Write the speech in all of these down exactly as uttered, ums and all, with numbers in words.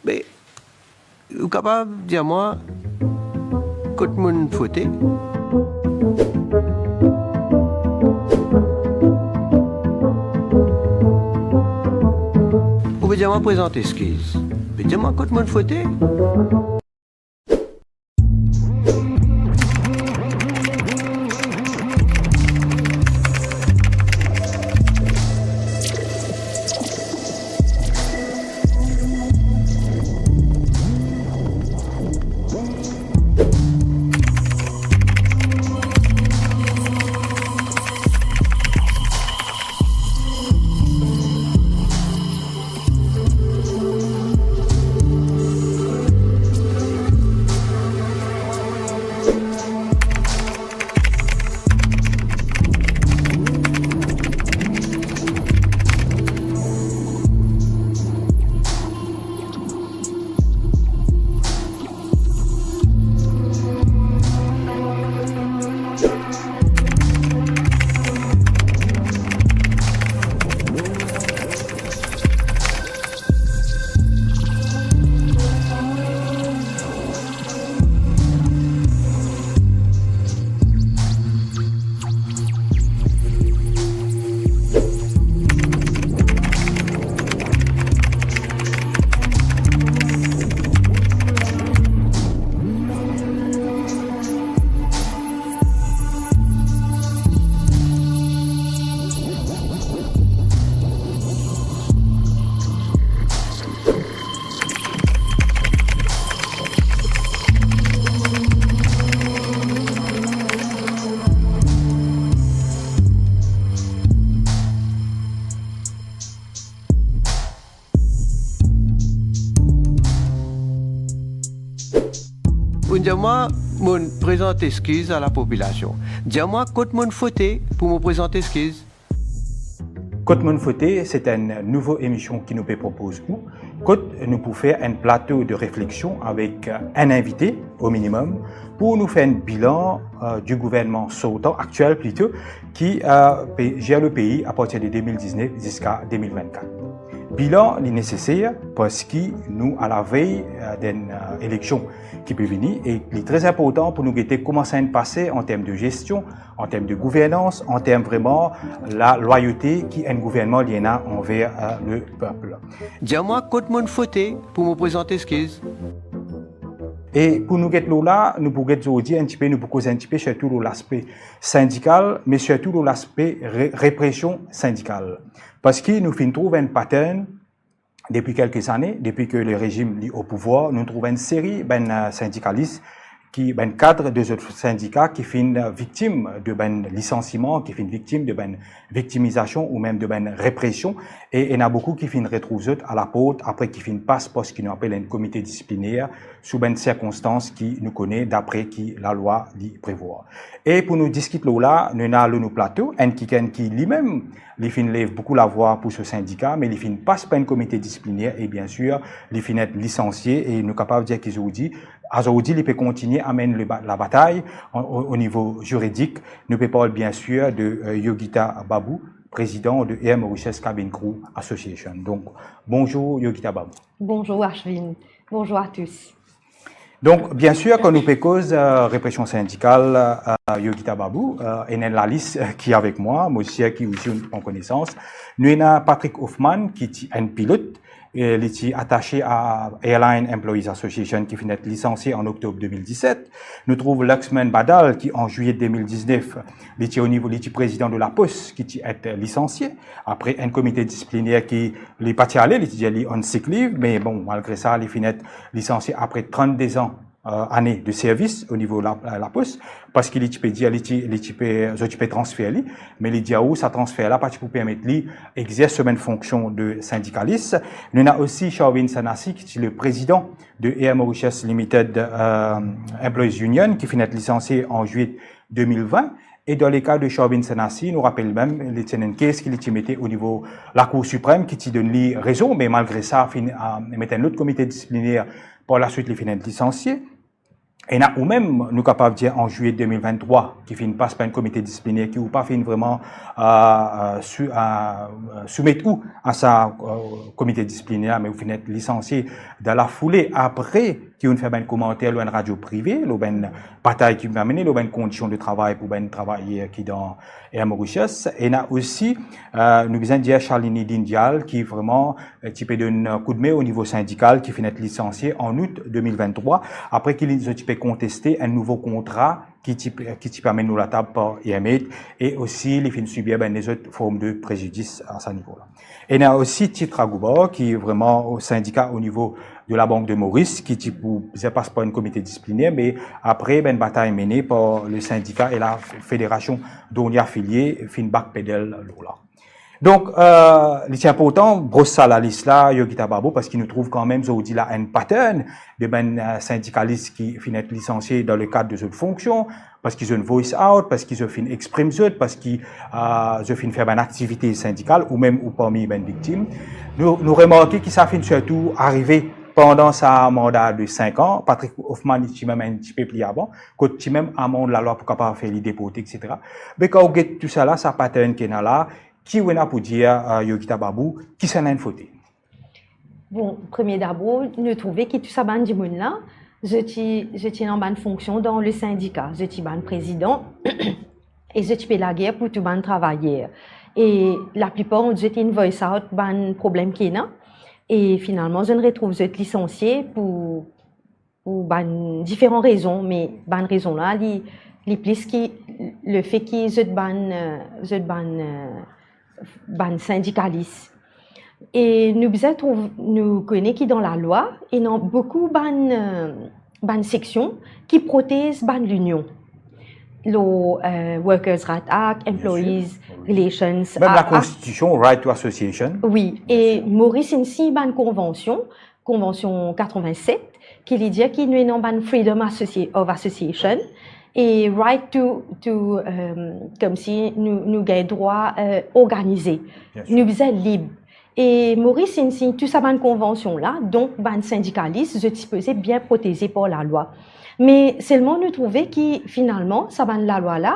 Me ou kapav dir mwa kot mo'nn fote? Ou pe dir mwa prezant eskiz. Pe dir mwa kot mo'nn fote? Ou dir mwa, mo'nn prezant eskiz a lapopilasion. Dir mwa kot mo'nn fote pou mo prezant eskiz. Kot mo'nn fote, se enn nouvo emision ki nou pe propoz ou, kot nou pou fer enn plato de refleksion avek, euh, enn invite, o minimem, pou nou fer enn bilan, euh, di gouvernman sortan, aktiel plito, ki, euh, pe zer le pei apartir de de mil diznef ziska de mil vennkat. Bilan, li neseser parski nou alavey, euh, d'enn, euh, eleksion ki pe vini, e li tre inportan pou nou gete kouma sa inn pase an term de gestion, an term de gouvernans, an term vreman lalwayote ki enn gouvernman li ena anver, euh, le pep. Dir mwa kot mo'nn fote pou mo prezant eskiz. E pou nou get lor la, nou pou get zordi enn tipe, nou pou koz enn tipe sirtou lor laspe sindikal, me sirtou lor laspe re-, represion sindikal. Parski nou finn trouv enn pattern depi kelke zane, depi ke le rezim li o pouvwar, nou trouv enn seri bann, euh, sindikalis ki, bann kad de zot sindika ki finn viktim de bann lisansiman, ki finn viktim de bann viktimizasion ou mem de bann represion, e ena boukou ki finn retrouv zot a laport apre ki finn pas par seki nou apel enn komite disipliner sou bann sirkonstans ki nou kone dapre ki lalwa li prevwar. E pou nou diskit lor la, nou ena lor nou plato enn kikenn ki limem, li finn lev boukou lavwa pou so sindika, me li finn pas par enn komite disipliner e biensir, li finn et lisansie e nou kapav dir ki zordi, azordi li pe kontigne amenn le ba-, labatay o, o, o nivo ziridik. Nou pe parl biensir de, euh, Yogita Babu, prezidan de Air Mauritius Cabin Crew Association. Donk, bonzour Yogita Babu. Bonjour Ashwin, bonjour à tous. Donk, biensir, kan nou pe koz, euh, represion sindikal, euh, Yogita Babu, euh, ena enn lalis, euh, ki avek mwa, mo sir ki osi ou pran konesans. Nou ena Patrick Hoffman, ki ti enn pilot, e li ti atase a Airline Employees Association ki finn et lisansie an oktob de mil diset. Nou trouv Laxman Badal ki an zilye de mil diznef, li ti o nivo, li ti prezidan de Lapos ki ti et lisansie. Apre enn komite disipliner ki li pa ti ale, li ti dir li on sick leave, me bon, malgre sa, li finn et lisansie apre trannde zan, euh, ane de servis o nivo la, la, Lapos, parski li ti pe dir, li ti, li ti pe, zot ti pe transfer li, me li dir ou sa transfer la pa ti pou permet li egzers so bann fonksion de sindikalis. Nou ena osi Sharvin Sanasi, ki ti le prezidan de Air Mauritius Limited, euh, Employees Union, ki finn et lisansie an zilye de mil vin. E dan le ka de Sharvin Sanasi, nou rapel mem, li ti ena enn kes ki li ti mete o nivo Lakour Siprem, ki ti donn li rezon, me malgre sa, finn, euh, met enn lot komite disipliner, par laswit li finn et lisansie. ena ou mem, nou kapav dir an zilye de mil venntrwa, ki finn pas par enn komite disipliner, ki ou pa finn vreman, euh, euh, sou-, euh, soumet ou a sa, euh, komite disipliner, me ou finn et lisansie dan lafoule apre ki ou'nn fer bann komanter lor enn radio prive, lor bann batay ki finn amenn, lor bann kondision de travay pou bann travayer ki dan Air Mauritius. Ena osi, euh, nou bizin dir Shalini Dhingyal, ki vreman, euh, ti pe donn koudme o nivo sindikal, ki finn et lisansie an out de mil venntrwa, apre ki li, zot ti pe konteste enn nouvo kontra ki ti, ki ti pe amenn lor latab par Airmate, e osi li finn sibir bann lezot form de prezidis a sa nivo la. Ena osi Chitra Ghobar, ki vreman o sindika o nivo de la Bank de Maurice, ki ti pou bizin pas par enn komite disipliner, me apre bann batay mene par le sindika e la federasion dont li afilie, finn backpedal lor la. Donk, euh, li ti inportan bros sa lalis la, Yogita Babu, parski nou trouv kanmem zordi la enn pattern de bann, euh, sindikalis ki finn et lisansie dan le kad de zot fonksion, parski zot finn voice out, parski zot finn exprim zot, parski, euh, zot finn fer bann aktivite sindikal, ou mem ou parmi bann viktim. Nou, nou remarke ki sa finn sirtou arive pandan sa manda de sink an. Patrick Hoffman, li ti mem enn tipe pli avan, kot ti mem amand lalwa pou kapav fer li deporte, et cetera. Me kan ou get tou sa la, sa pattern ki ena la, ki ou ena pou dir, euh, Yogita Babu, kisannla inn fote? Bon, premie dabor, nou trouve ki tou sa bann dimoun la, zot ti, zot ti dan bann fonksion dan le sindika, zot ti bann prezidan, e zot ti pe lager pou tou bann travayer. E laplipar zot inn voice out bann problem ki ena, e finalman, zot inn retrouv zot lisansie pou, pou bann diferan rezon, me bann rezon la, li, li plis ki lefe ki zot bann, euh, zot bann, euh, bann sindikalis. E nou bizin trouv, nou kone ki dan lalwa, ena boukou bann, euh, bann seksion ki protez bann linion. Lor, euh, Workers' Right Act, Bien sûr. Employees Oui. Relations Mem la Act. Konstitision, Right to Association. Wi, Bien e sûr. Maurice inn sign bann konvansion, konvansion katrevin-set, ki li dir ki nou ena bann freedom associa-, of association, e right to, to, euh, koumsi nou, nou gagn drwa, euh, organize. Bien sûr. Nou bizin lib. E Maurice inn sign tou sa bann konvansion la, donk bann sindikalis, zot sipoze bien proteze par lalwa. Me selman nou trouve ki finalman, sa bann lalwa la,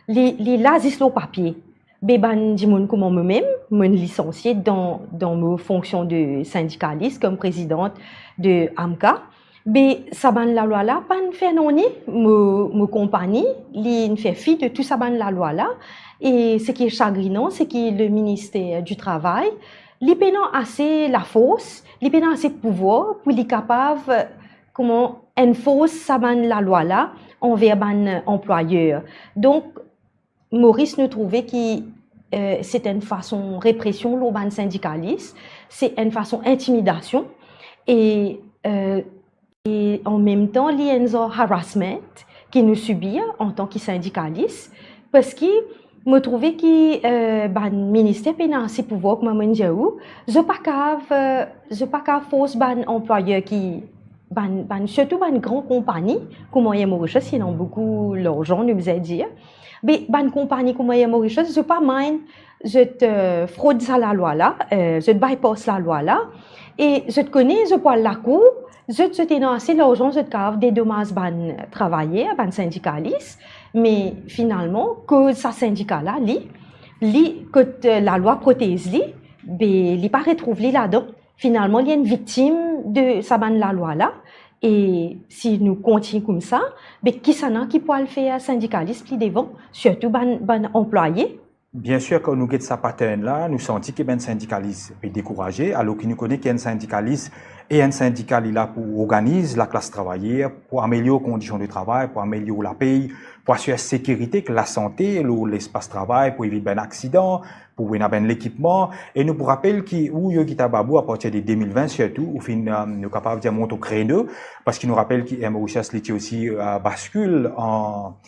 li, li la zis lor papie. Be bann dimoun kouma mo mem, mo'nn lisansie dan, dan mo fonksion de sindikalis, kom prezidant de AMCA. Be sa bann lalwa la pa'nn fer nanye, mo, mo konpagni, li'nn fer fi de tou sa bann lalwa la. E seki sagrinan, seki le Minister du Travail, li pena ase lafors, li pena ase pouvwar pou li kapav, kouma, enforce sa bann lalwa la anver bann anplwayer. Donk, Maurice, nou trouve ki, euh, se enn fason represion lor bann sindikalis, se enn fason intimidasion, e, euh, e an mem tan, li enn zar harassment ki nou sibir antan ki sindikalis, parski mo trouve ki, euh, bann minister pena ase pouvwar, kouma mo'nn dir ou, zot pa kav, euh, zot pa kav fors bann anplwayer ki, bann, bann, sirtou bann gran konpagni, kouma Air Mauritius, ena boukou larzan, nou bizin dir. Be bann konpagni kouma Air Mauritius, zot pa mind, zot, euh, frod sa lalwa la, euh, zot bypass lalwa la, e zot kone, zot pou al lakour, zot, zot ena ase larzan, zot kav dedomaz bann travayer, bann sindikalis, me finalman, koz sa sindika la, li, li, kot, euh, lalwa protez li, be li pa retrouv li ladan. Finalman, li enn viktim de sa bann lalwa la. E si nou kontign koumsa, be kisannla ki pou al fer sindikalis pli devan, sirtou bann, bann anplwaye? Bien sûr, kan nou get sa pattern la, nou santi ki bann sindikalis pe dekouraze, alor ki nou kone ki enn sindikalis e enn sindika li la pou organiz laklas travayer, pou amelior kondision de travay, pou amelior lapey, pou asir sekirite ek lasante lor lespas travay, pou evit bann aksidan, pou ena bann lekipman. E nou pou rapel ki ou, Yogita Babu, apartir de de mil vin sirtou, ou finn, euh, nou kapav dir, mont o kreno, parski nou rapel ki Air Mauritius, li ti osi, euh, baskil an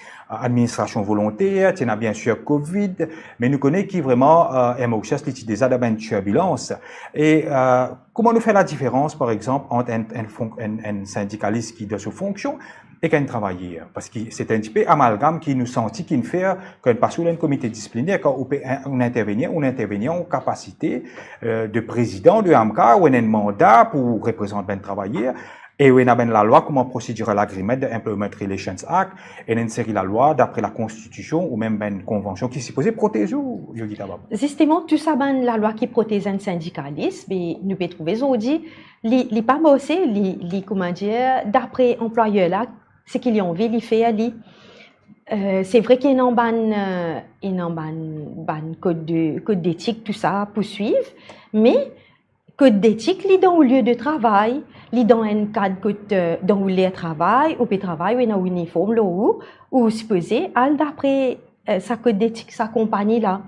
administrasion volonter, ti ena bien sûr covid, me nou kone ki vreman, euh, Air Mauritius, li ti deza dan bann turbilans. E, euh, kouma nou fer ladiferans, par exanp, ant enn, enn fonk-, enn, enn sindikalis ki dan so fonksion ek enn travayer? Parski se enn tipe amalgam ki nou santi ki'nn fer kan nou pas lor enn komite disipliner, kan ou pe in-, ou intervenir, ou intervenir an kapasite, euh, de prezidan de AMCA, ou ena enn manda pou reprezant bann travayer. E ou ena bann lalwa kouma Procedural Agreement, the Employment Relations Act, ena enn seri lalwa dapre lakonstitision oubien bann konvansion ki sipoze protez ou, Yogita Babu. Zisteman, tou sa bann lalwa ki protez enn sindikalis, be nou pe trouve zordi, li, li pa marse, li, li, kouma dir, dapre anplwayer la, seki li anvi, li fer li. Eh, se vre ki ena bann, eh, ena bann, bann kod de, kod detik, tou sa pou swiv, me kod detik, li dan ou lie de travay, li dan enn kad kot, eh, dan ou ler travay, ou pe travay, ou ena ou iniform lor ou, ou sipoze al dapre, eh, sa kod detik sa konpagni la.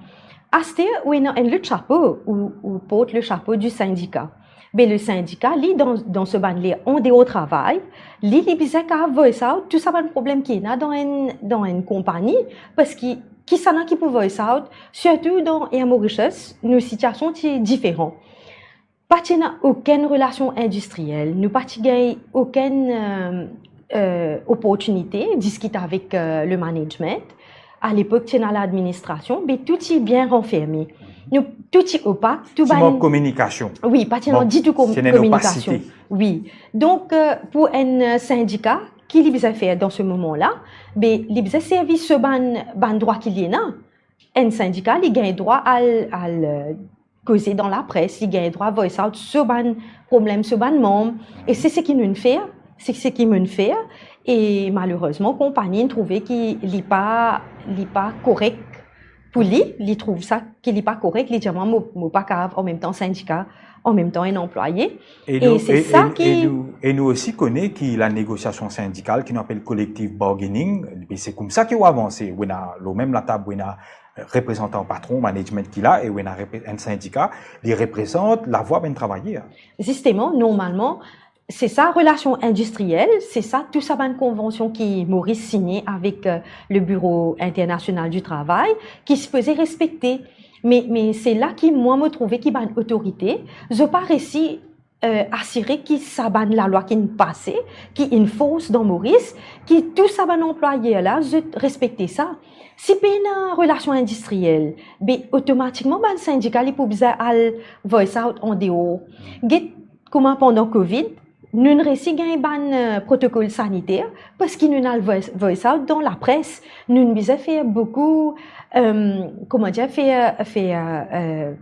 Aster, ou ena enn lot sapo, ou, ou port le sapo di sindika. Be le sindika, li, dan, dan so bann ler andeor travay, li, li bizin kapav voice out tou sa bann problem ki ena dan enn, dan enn konpagni, parski kisannla ki pou voice out, sirtou dan Air Mauritius, nou sitiasion ti diferan. Pa ti ena okenn relasion indistriel, nou pa ti gagn okenn, eh, eh, oportinite diskit avek, eh, le management. A lepok, ti ena ladministrasion, be tou ti bien ranferme. Nou, tou ti opak, tou ti bann mank kominikasion. Wi, pa ti ena ditou kom-, ti ena enn kominikasion. Opasite. Wi. Donk, eh, pou enn, eh, sindika, ki li bizin fer dan se moman la? Be, li bizin servi so bann, bann drwa ki li ena. Enn sindika, li gagn drwa al, al, eh, koze dan lapres, li gagn drwa voice out so bann problem, so bann manm. E se seki nou'nn fer, se seki nou'nn fer. E malerezman, konpagni trouve ki li pa, li pa korek pou li, li trouv sa ki li pa korek, li dir mwa, mo, mo pa kapav anmemtan sindika, anmemtan enn anplwaye. E nou, e, e, e nou, e nou osi kone ki lanegosiasion sindikal, ki nou apel collective bargaining, e se koumsa ki ou avanse, ou ena lor mem latab, ou ena reprezantan patron, management ki la, e ou ena repre-, enn sindika, li reprezant lavwa bann travayer. Zisteman, normalman, se sa relasion indistriel, se sa tou sa bann konvansion ki Moris signe avek, eh, le Bureau International du Travail, ki sipoze respekte. Me, me se la ki mwa mo trouve ki bann otorite, zot pa resi, eh, asire ki sa bann lalwa ki'nn pase, ki inn fors dan Moris, ki tou sa bann anplwayer la, zot respekte sa. Si pena relasion indistriel, be otomatikman bann sindika li pou bizin al voice out andeor. Get kouma pandan Covid, nou'nn resi gagn bann, eh, protokol saniter, parski nou'nn al voice, voice out dan lapres. Nou'nn bizin fer boukou, eh, kouma dir, fer, fer, eh,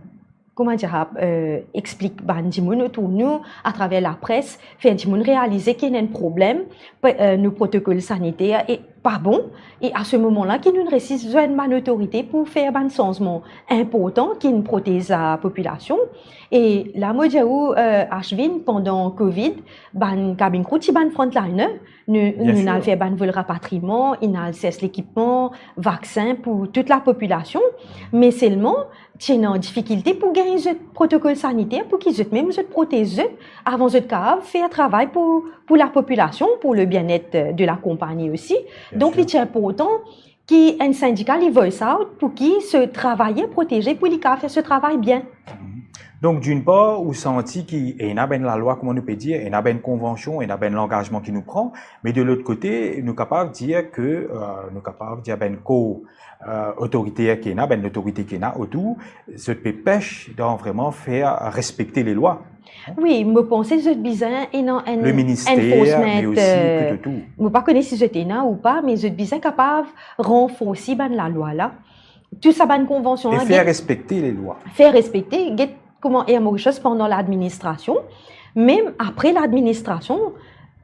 kouma dir, eh, explik bann dimoun otour nou, atraver lapres, fer dimoun realize ki ena enn problem, pe-, eh, nou protokol saniter e pa bon. E a se moman la ki nou'nn resi zwenn bann otorite pou fer bann sanzman inportan ki'nn protez lapopilasion. E la mo dir ou, eh, Ashwin, pandan Covid, bann cabin crew ti bann frontliner, nou, nou al fer bann vol rapatriman, inn al sers lekipman, vaksin pou tou lapopilasion. Me selman, ti ena difikilte pou gagn zot protokol saniter, pou ki zot mem zot protez zot, avan zot kapav fer travay pou, pou lapopilasion, pou le bien-être de la konpagni osi. Donk, li ti inportan ki enn sindika li voice out pou ki so travayer proteze, pou li kapav fer so travay bien. Donk, d'une part, ou santi ki ena bann lalwa, kouma nou pe dir, ena bann konvansion, ena bann langazman ki nou pran, me de lot kote, nou kapav dir ke, eh, nou kapav dir bann kor, eh, otoriter ki ena, bann lotorite ki ena otour, zot pe pes dan vreman fer respekte lalwa. Wi, mo panse zot bizin ena enn, le minister, enforcement, me osi, eh, toutotou. Mo pa kone si zot ena ou pa, me zot bizin kapav ranforsi bann lalwa la. Tou sa bann konvansion la, e fer respekte lalwa. Fer respekte, get kouma Air Mauritius pandan ladministrasion, mem apre ladministrasion,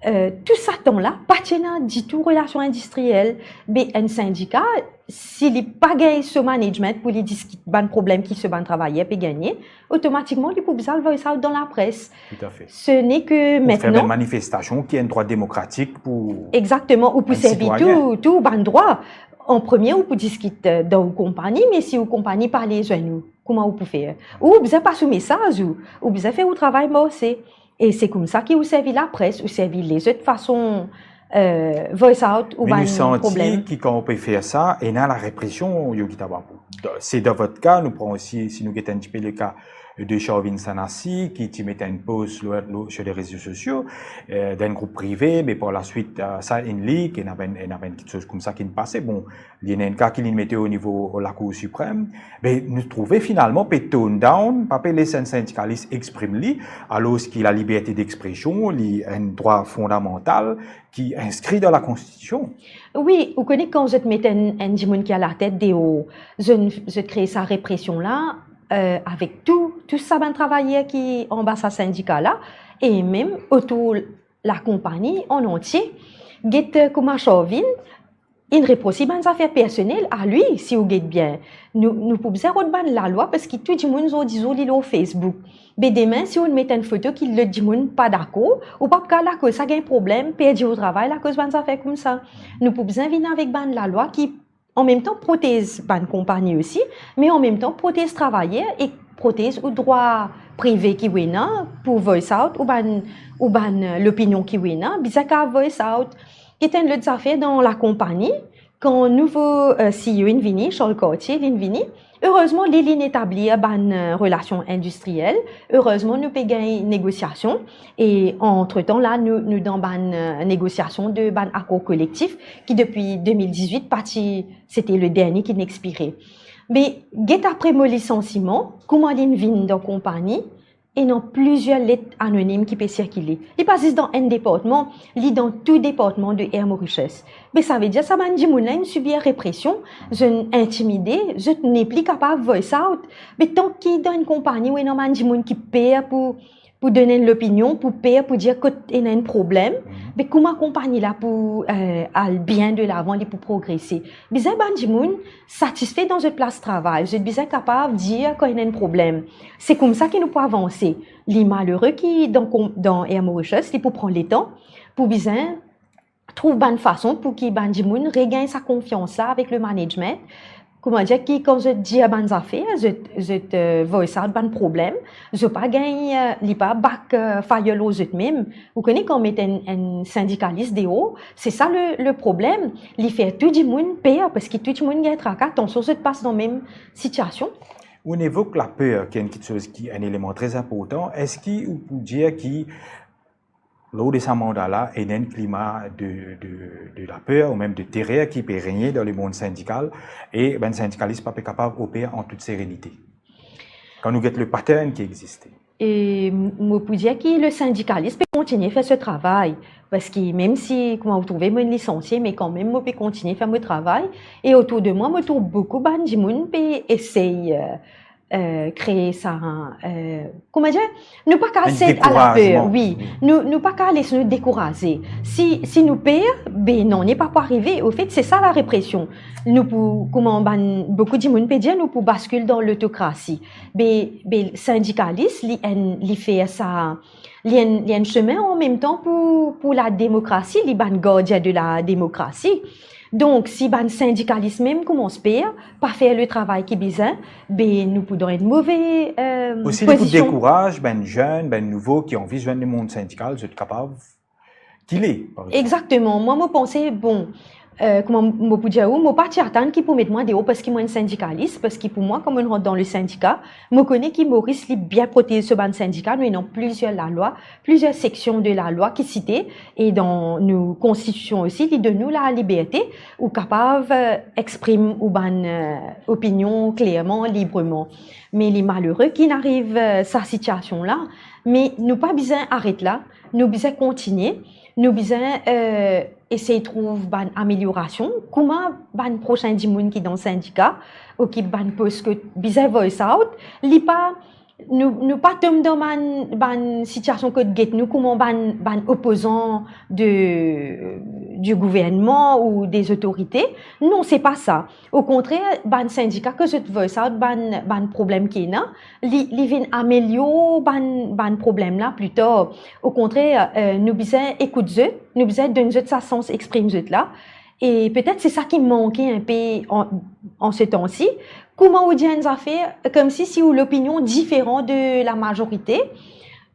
eh, tou sa tan la, pa ti ena ditou relasion indistriel. Be enn sindika, si li pa gagn so management pou li diskit bann problem ki so bann travayer pe gagne, otomatikman, li pou bizin al voice out dan lapres. Toutafe. Se ne ke pou fer mintnan bann manifestasion ki enn drwa demokratik pou... Egzakteman, ou pou servi tou, tou bann drwa. An premie, ou pou diskit, eh, dan ou konpagni, me si ou konpagni pa le zwenn ou, kouma ou pou fer? Ou bizin pas ou mesaz, ou, ou bizin fer ou travay marse. E se koumsa ki ou servi lapres, ou servi lezot fason, eh, voice out ou bann problem. Me nou santi ki kan ou pe fer sa, ena larepresion, Yogita Babu. Se dan vot ka, nou pran osi, si nou get enn tipe le ka de Charvin Sanasi, ki ti met enn post lor, lor, sur les réseaux sociaux, euh, dan enn group prive, me par laswit, euh, sa inn leak, ena bann, ena bann kiksoz koumsa ki inn pase. Bon, li ena enn ka ki li mete o nivo Lakour Siprem. Me nou trouve finalman pe tone down, pa pe les enn sindikalis exprim li, alors ki laliberte d'expression, li enn drwa fondamantal ki inskri dan Lakonstitision. Wi, ou kone kan zot met enn, enn dimoun ki alatet deor, zot, zot kree sa represion la, euh, avek tou, tou sa bann travayer ki anba sa sindika la, e mem otour lakonpagni an antie. Get, euh, kouma Charvin, inn repros li bann zafer personel a li, si ou get bien. Nou, nou pou bizin rod bann lalwa, parski tou dimoun zordi zour li lor Facebook. Be demin, si ou met enn foto ki lot dimoun pa dakor, ou pa pou kapav lakoz sa gagn problem, perdi ou travay lakoz bann zafer koumsa. Nou pou bizin vinn avek bann lalwa ki an mem tan protez bann konpagni osi, me an mem tan protez travayer e protez ou drwa prive ki ou ena pou voice out ou bann, ou bann, euh, lopinion ki ou ena, bizin kapav voice out. Get enn lot zafer dan lakonpagni, kan nouvo, euh, C E O inn vini, Charles Cartier, linn vini, erezman, li, linn etablir bann, euh, relasion indistriel. Erezman, nou pe gagn negosiasion. E antretan la, nou, nou dan bann, euh, negosiasion de bann akor kolektif ki depi de mil dizwit pa ti, sete le dernie ki'nn expire. Me get apre mo lisansiman, kouma linn vinn dan konpagni, ena plizier let anonim ki pe sirkile. Li pa zis dan enn departman, li dan tou departman de Air Mauritius. Be savedir sa bann dimoun la inn sibir represion, zot intimide, zot nepli kapav voice out. Be tan ki dan enn konpagni ou ena bann dimoun ki per pou, pou donn enn lopinion, pou per pou dir kot ena enn problem, be kouma konpagni la pou, euh, al bien delavan, li pou progrese? Bizin bann dimoun satisfe dan zot plas travay, zot bizin kapav dir kan ena enn problem. Se koumsa ki nou pou avanse. Li malere ki dan kon-, dan Air Mauritius, li pou pran letan pou bizin trouv bann fason pou ki bann dimoun regagn sa konfians la avek le management. Kouma dir ki kan zot dir bann zafer, zot, zot, euh, voice out bann problem, zot pa gagn, euh, li pa backfire lor zot mem. Ou kone kan met enn, enn sindikalis deor, se sa le, le problem. Li fer tou dimoun per, parski tou dimoun gagn traka, atansion zot pas dan mem sitiasion. Ou inn evok laper, ki enn kiksoz ki, enn eleman tre inportan. Eski ou pou dir ki lor de sa manda la, ena enn klima de, de, de laper ou mem de terer ki pe regne dan lemond sindikal e bann sindikalis pa pe kapav oper an tout serenite? Kan nou get le pattern ki existe. E m-, mo pou dir ki le sindikalis pe kontigne fer so travay, parski mem si, kouma ou trouve, mo inn lisansie, me kanmem mo pe kontigne fer mo travay. E otour de mwa, mo trouv boukou bann dimoun pe esey, euh, euh, kree sa, euh, kouma dir, nou pa kapav sed a laper, wi. Nou, nou pa kapav les nou dekouraze. Si, si nou per, be nanye pa pou arive. Anfet, se sa larepresion. Nou pou, kouma bann, boukou dimoun pe dir, nou pou baskil dan lotokrasi. Be, be sindikalis, li enn, li fer sa, li enn, li enn semin an mem tan pou, pou lademokrasi, li bann gardien de lademokrasi. Donk, si bann sindikalis mem koumans per, pa fer le travay ki bizin, be nou pou dan enn move, euh, pozision. Osi, li pou dekouraz bann zenn, bann nouvo ki anvi zwenn lemond sindikal, zot kapav kile, par exanp. Exakteman. Mwa, mo panse, bon, euh, kouma mo pou dir ou, mo pa ti atann ki pou met mwa deor parski mo enn sindikalis, parski pou mwa, kan mo rant dan le sindika, mo kone ki Moris, li bien protez so bann sindika, nou ena plizier lalwa, plizier seksion de lalwa ki site, e dan nou konstitision osi, li donn nou laliberte, ou kapav, euh, exprim ou bann, euh, opinion klerman, libreman. Me li malere ki'nn ariv, euh, sa sitiasion la, me nou pa bizin aret la, nou bizin kontigne, nou bizin, euh, esey trouv bann ameliorasion, kouma bann prosin dimoun ki dan sindika, okip bann pos kot bizin voice out, li pa, nou, nou pa tom dan bann, bann sitiasion kot get nou kouma bann, bann opozan de, du gouvernman ou de zotorite. Non, se pa sa. Okontrer, bann sindika ki zot voice out bann, bann problem ki ena, li, li vinn amelior bann, bann problem la pli tar. Okontrer, euh, nou bizin ekout zot, nou bizin donn zot sa sans exprim zot la. E petet se sa ki manke enpe an, an se tan si. Kouma ou dir enn zafer, komsi si ou lopinion diferan de lamazorite,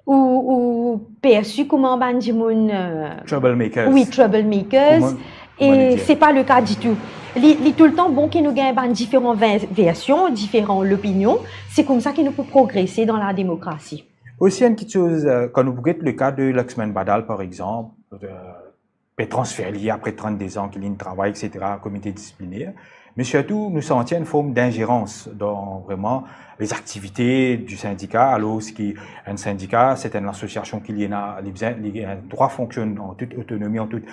ou, ou persi kouma bann dimoun, euh, troublemakers. Wi, troublemakers. Kouma, kouma li dir? E se pa le ka ditou. Li, li toultan bon ki nou gagn bann diferan ver-, version, diferan lopinion. Se koumsa ki nou pou progrese dan la demokrasi. Osi, enn kiksoz, eh, kan nou pou get le ka de Luxman Badal, par exanp, eh, pe transfer li apre trannde zan ki li inn travay, et cetera, komite disipliner. Me sirtou, nou santi enn form d'inzerans dan vreman lezaktivite di sindika, alor ki enn sindika, se enn lasosiasion ki li ena, li bizin, li ena drwa fonksionn an tout otonomi, an tout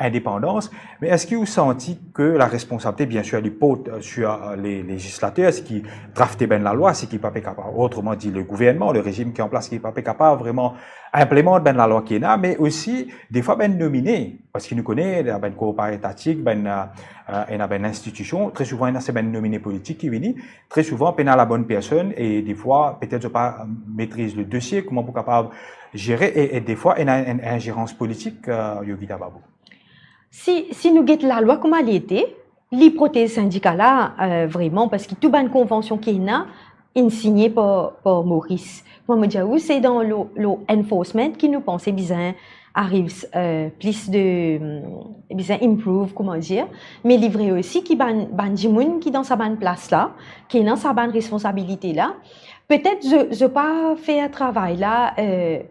indepandans. Me eski ou santi ke laresponsabilite, biensir, li port, eh, sir, eh, le lezislater, seki drafte bann lalwa, seki pa pe kapav, otroman di, le gouvernman, le rezim ki an plas, ki pa pe kapav vreman inplimant bann lalwa ki ena, me osi, defwa, bann nomine, parski nou kone, ena bann kor paritatif, bann, eh, eh, ena bann institision, tre souvan, ena se bann nomine politik ki vini, tre souvan, pena labonn personn, e defwa, petet zot pa, eh, metriz le dosie, kouma pou kapav zere, e, e defwa, ena enn, enn inzerans politik, eh, Yogita Babu. Si, si nou get lalwa kouma li ete, li protez sindika la, eh, vreman, parski tou bann konvansion ki ena, inn signe par, par Maurice. Kouma mo dir ou, se dan lo, lo enforcement ki nou panse bizin ariv, eh, plis de, mm, bizin improve, kouma dir. Me li vre osi ki bann, bann dimoun ki dan sa bann plas la, ki ena sa bann responsabilite la, petet zot, zot pa fer travay la, eh,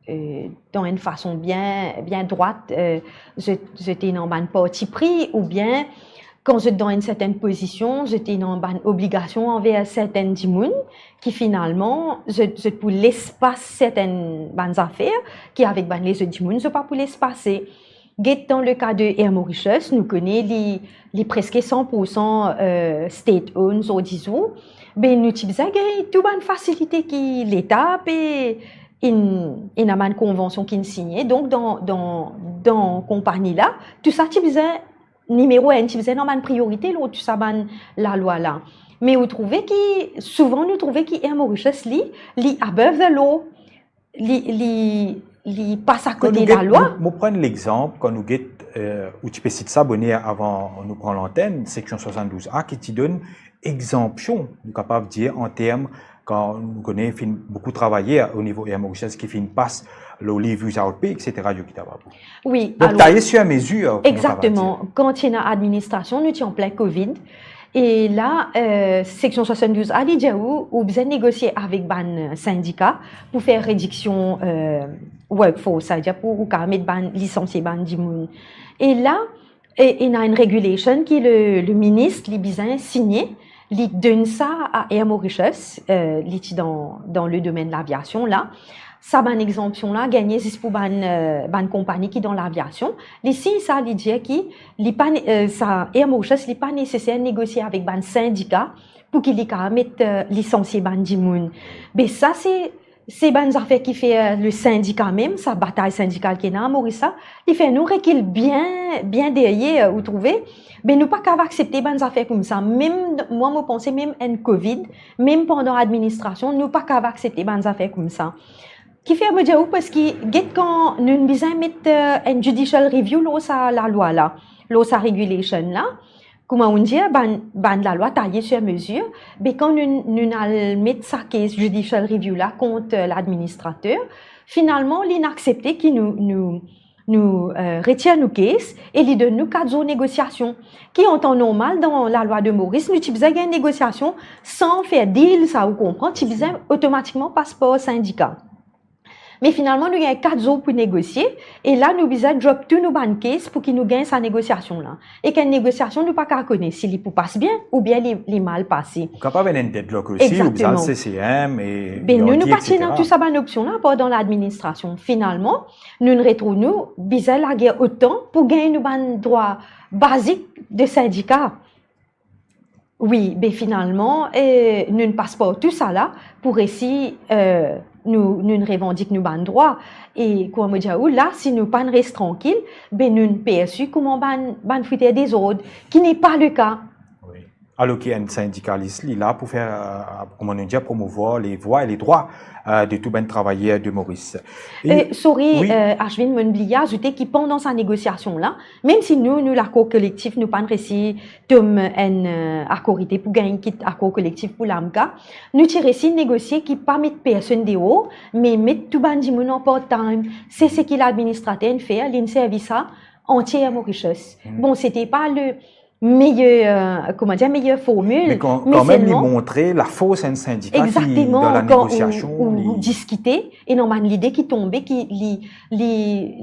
eh, dan enn fason bien, bien drwat, eh, zot, zot ena bann parti pri, oubien kan zot dan enn sertenn pozision, zot ena bann obligasion anver sertenn dimoun, ki finalman, zot, zot pou les pas sertenn bann zafer, ki avek bann lezot dimoun, zot pa pou les pase. Get dan le ka de Air Mauritius, nou kone li, li preske san pour san, eh, state owned zordi zour. Be nou ti bizin gagn tou bann fasilite ki Leta pe inn, ena bann konvansion ki inn signe. Donk dan, dan, dan konpagni la, tou sa ti bizin, nimero enn, ti bizin ena bann priorite lor tou sa bann lalwa la. Me ou trouve ki, souvan nou trouve ki Air Mauritius li, li above the law, li, li, li pas akote lalwa. Kan nou get, mo, mo pran lexanp, kan nou get, eh, ou ti pe sit sa boner avan nou pran lantenn, seksion swasanndouz A ki ti donn exanpsion, nou kapav dir, an term, kan nou kone finn boukou travayer o nivo Air Mauritius ki finn pas lor leave without pay, et cetera, Yogita Babu. Wi, donk, alor, taye sir mezir, kouma nou kapav dir. Egzakteman. Kan ti ena administrasion, nou ti an plin Covid. E la, eh, seksion swasanndouz A, li dir ou, ou bizin negosie avek bann sindika pou fer rediksion, eh, workforce, setadir pou ou kapav met bann, lisansie bann dimoun. E la, e, ena enn regulation ki le, le minis, li bizin signe, li donn sa a Air Mauritius, eh, li ti dan, dan le domenn laviasion la. Sa bann exanpsion la, gagne zis pou bann, eh, bann konpagni ki dan laviasion. Li sign sa, li dir ki, li pa ne-, eh, sa Air Mauritius, li pa neseser negosie avek bann sindika pou ki li kapav met, eh, lisansie bann dimoun. Be sa se, se bann zafer ki fer, eh, le sindika mem, sa batay sindikal ki ena Moris la, li fer nou rekil bien, bien deryer, ou trouve? Be nou pa kapav aksepte bann zafer koumsa. Mem, mwa, mo panse mem enn Covid, mem pandan administrasion, nou pa kapav aksepte bann zafer koumsa. Kifer mo dir ou, parski get kan nou bizin met, eh, enn judicial review lor sa lalwa la, lor sa regulation la, kouma ou dir, bann, bann lalwa taye sir mezir, be kan nou, nou al met sa case judicial review la kont, eh, ladministrater, finalman, li aksepte ki nou, nou, nou, eh, retir nou case e li donn nou kat zour negosiasion. Ki an tan normal, dan lalwa de Moris, nou ti bizin gagn negosiasion san fer deal, sa ou konpran, ti bizin otomatikman pas par sindika. Me finalman, nou gagn kat zour pou negosie, e la, nou bizin drop tou nou bann case pou ki nou gagn sa negosiasion la. Ek enn negosiasion, nou pa kapav kone si li pou pas bien oubien li, li mal pase. Ou kapav ena enn deadlock osi, ou bizin al C C M e, e nou, nou pa ti ena tou sa bann opsion la, par dan ladministrasion. Finalman, nou retrouv nou bizin lager otan pou gagn nou bann drwa bazik de sindika. Wi, be finalman, eh, nou pas par tou sa la pou resi, eh, nou, nou revandik nou bann drwa. E kouma mo dir ou, la, si nou pa res trankil, be nou persi kouma bann, bann fouter dezord, ki n'est pas le cas. Wi. Alor ki enn sindikalis, li la pou fer, eh, kouma nou dir, promouvoir les voix et les droits, eh, de tou bann travayer de Moris. E, eh, sorry, wi. Eh, Ashwin, mo'nn bliye azoute ki pandan sa negosiasion la, mem si nou, nou lakor kolektif, nou pa resi tom enn, eh, akor ete pou gagn kit akor kolektif pou l'AMCA, nou ti resi negosie ki pa met personn deor, me met tou bann dimoun an part-time. Se seki ladministrater inn fer, li'nn servi sa antie Air Mauritius. Hmm. Bon, c'était pas le, meyer, euh, kouma dir, meyer formil, me kan, me kanmem, li selman montre lafors enn sindika ki, egzakteman, dan la kan ou, negosiasion, ou, ou li diskite, e ena bann lide ki tonbe, ki li, li,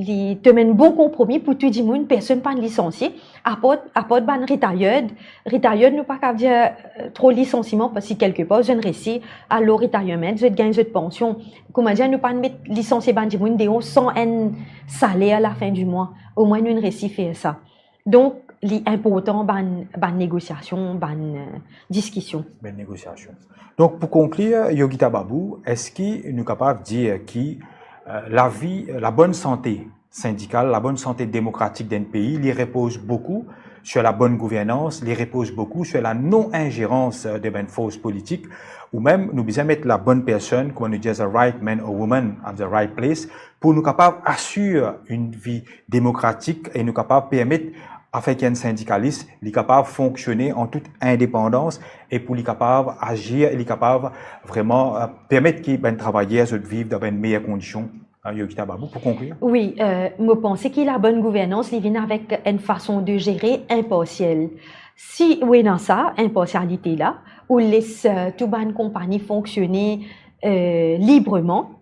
li to amenn bon konpromi pou tou dimoun, personn pa'nn lisansie, apart, apart bann retired. Retired, nou pa kav dir, euh, tro lisansiman, parski kelkepar, zot inn resi al lor retirement, zot gagn zot pansion. Kouma dir, nou pa'nn met lisansie bann dimoun deor san enn saler lafin di mwa. Omwin nou inn resi fer sa. Donk, li inportan bann, bann negosiasion, bann, euh, diskision. Bann negosiasion. Donk, pou konklir, Yogita Babu, eski nou kapav dir ki, euh, lavi, labonn sante sindikal, labonn sante demokratik dan enn pei, li repoz boukou sur labonn gouvernans, li repoz boukou sur la non-inzerans, euh, de bann fors politik, ou mem nou bizin met labonn personn, kouma nou dir, the right man or woman at the right place, pou nou kapav asir enn vi demokratik e nou kapav permet afin ki enn sindikalis, li kapav fonksione an tout indepandans e pou li kapav azir e li kapav vreman, euh, permet ki bann travayer zot viv dan bann meyer kondision, hein, Yogita Babu, pou konklir. Wi, euh, mo panse ki labonn gouvernans, li vinn avek enn fason de zere inparsial. Si ou ena sa, inparsialite la, ou les, euh, tou bann konpani fonksione, euh, libreman,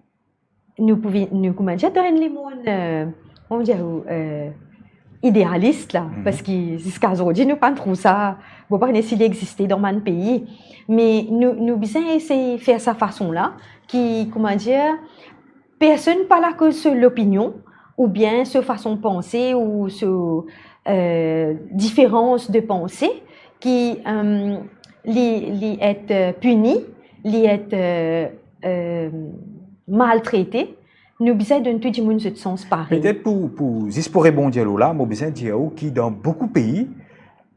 nou pou vi-, nou, kouma dir, dan enn lemonn, euh, kouma dir, euh, idealis la, mhm, parski ziska zordi, nou pa'nn trouv sa, mo pa kone si li existe dan bann pei, me nou, nou bizin esey fer sa fason la, ki, kouma dir, personn pa la akoz so lopinion, oubien so fason panse, ou so, euh, diferans de panse, ki, euh, li, li et, euh, pini, li et, euh, euh, maltrete, nou bizin donn tou dimoun zot sans parey. Petet pou, pou, zis pou rebondir lor la, mo bizin dir ou ki dan boukou pei,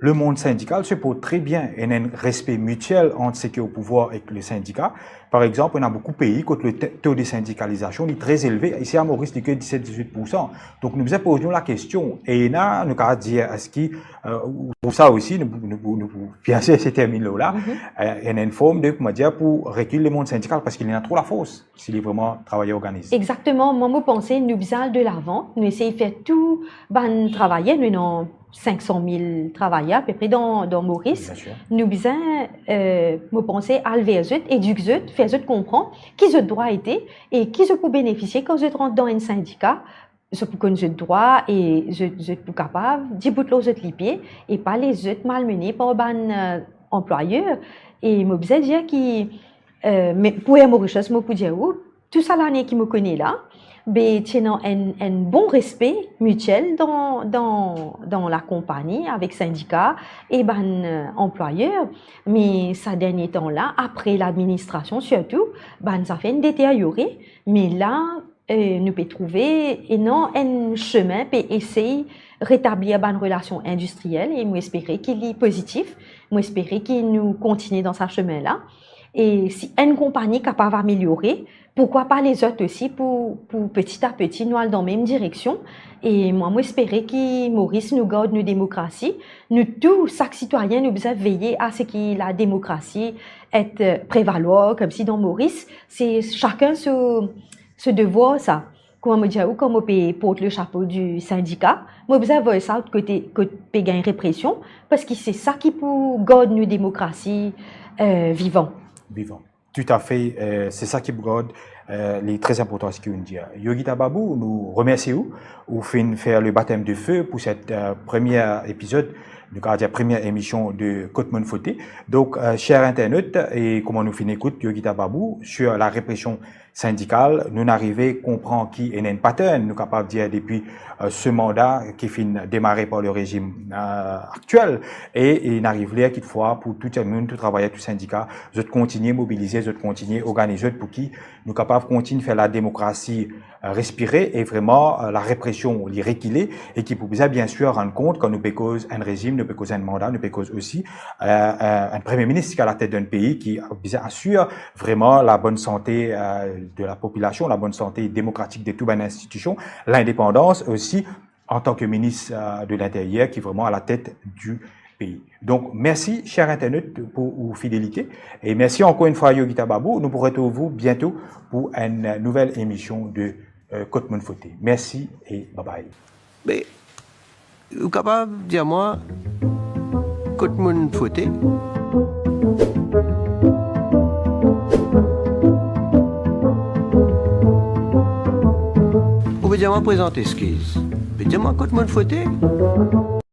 lemond sindikal se port tre bien, ena enn respe mitiel ant seki o pouvwar ek le sindika. Par exanp, ena boukou pei kot le te-, to de sindikalizasion li tre elve. Isi a Moris, li ke diset, dizuit poursan. Donk, nou bizin poz nou lakestion. E ena, nou kapav dir, eski, euh, ou, ou sa osi, nou, nou, nou, nou, biensir, se terminn lor la. Mhm. Euh, ena enn form de, kouma dir, pou rekil lemond sindikal, parski li ena tro lafors, si li vreman travayer organize. Egzakteman, mwa, mo panse, nou bizin al de lavan, nou esey fer tou bann travayer, nou ena sink san mil travayer apepre dan, dan Moris. Biensir. Nou bizin, euh, mo panse, al ver zot, edik zot, fer zot konpran ki zot drwa ete e ki zot pou benefisie kan zot rant dan enn sindika, zot pou konn zot drwa e zot, zot pou kapav dibout lor zot lipie e pa les zot malmene par bann, euh, anplwayer. E mo bizin dir ki, euh, me pou Air Mauritius, mo pou dir ou, tou sa lane ki mo kone la, be, ti ena enn, enn bon respe mitiel dan, dan, dan lakonpani avek sindika e bann, euh, anplwayer. Me sa dernie tan la, apre ladministrasion sirtou, bann zafer inn deteryore. Me la, euh, nou pe trouve ena enn semin pe esey retablir bann relasion indistriel e mo espere ki li pozitif. Mo espere ki nou kontinie dan sa semin la. E si enn konpani kapav ameliore, poukwa pa lezot osi pou, pou peti a peti nou al dan mem direksion? E mwa, mo espere ki Moris nou gard nou demokrasi, nou tou, sak sitwayin, nou bizin veye a seki lademokrasi et, euh, prevalwar, koumsi dan Moris, se sakenn so, so devwar sa. Kouma mo dir ou, kan mo pe port le sapo di sindika, mo bizin vwar sa kot kote, kot pe gagn represion, parski se sa ki pou gard nou demokrasi, euh, vivan. Vivan. Toutafe, euh, se sa ki pou gard, euh, li tre inportan seki ou'nn dir. Yogita Babu, nou remersie ou, ou finn fer le batem de fe pou set, euh, premie epizod, nou kapav dir premie emision de Kot Mo'nn Fote. Donk, euh, ser internat, e kouma nou finn ekout Yogita Babu sur la represion sindikal, nou'nn arive konpran ki ena enn pattern, nou kapav dir depi, euh, se manda ki finn demare par le rezim, euh, aktiel, e, e inn ariv ler kitfwa pou tou dimoun, tou travayer, tou sindika, zot kontinie mobilize, zot kontinie organiz zot pou ki nou kapav kontinie fer lademokrasi, euh, respire e vreman, euh, larepresion li rekile e ki pou bizin, biensir, rann kont kan nou pe koz enn rezim, nou pe koz enn manda, nou pe koz osi, euh, euh, enn premie minis ki alatet d'enn pei ki bizin asir vreman labonn sante, euh, de lapopilasion, labonn sante demokratik de tou bann institision, lindepandans osi antan ki minis, euh, de Linteryer ki vreman alatet di pei. Donk, mersi, ser internat, pou ou fidelite. E mersi ankor enn fwa, Yogita Babu. Nou pou retrouv ou biento pou enn nouvel emision de, euh, Kot Mo'nn Fote. Mersi e bye bye. Me, ou kapav dir mwa, Kot monn fote? Ou pe dir mwa prezant eskiz. Pe dir mwa kot monn fote?